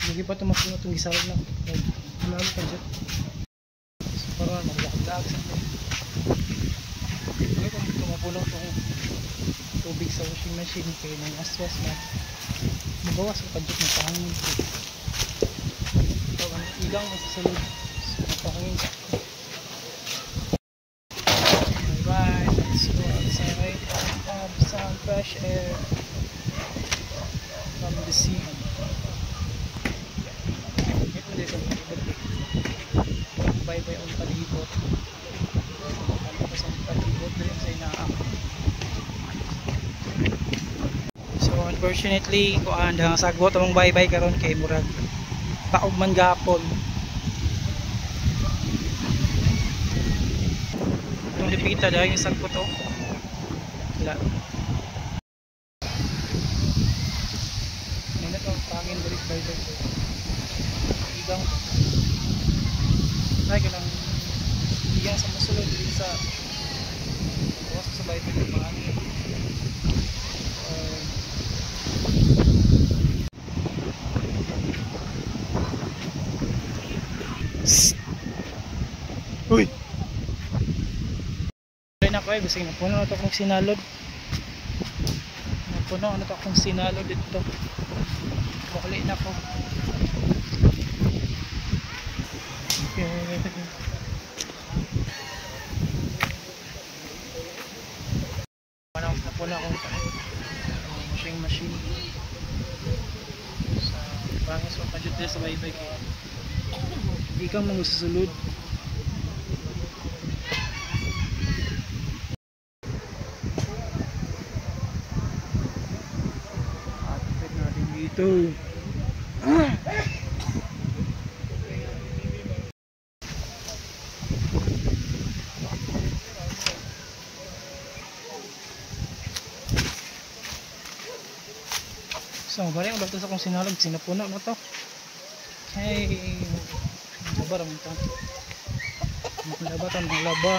Hindi pa ito mapuno itong gisalog na. Lalo pa dyan. So para maglaag-laag sa akin. Hindi pa ito mapuno itong tubig sa washing machine kaya nang aswas na magawas ang padyot ng pahangin. So ang igang masasalod sa pahangin. Alright, let's go outside. Have some fresh air from the sea. Bye-bye ang palibot. Ano sa palibot din sa inaa. So unfortunately, kuan dahang sagbot among bye-bye karon kay murag taog man gapon. Itong lipita dahil yung sagbot oh. Wala. Minat ang pangin diri sa bye-bye. Igang ay kanang igang sa masulod diri sa gawas sa bye-bye ng pangin. Uy! Na ko ay bisag napuno na to akong sinalod. Napuno na to akong sinalod dito. Bukli na ko. Okay. Napuno akong washing machine. Sa pangis pa dito sa baybay kay. Di kang mangususulod. Atipid natin dito. So, bari ang bakit sa akong sinalog, sinapuno na to. Hey, laba raman to. Maglaba to, maglaba.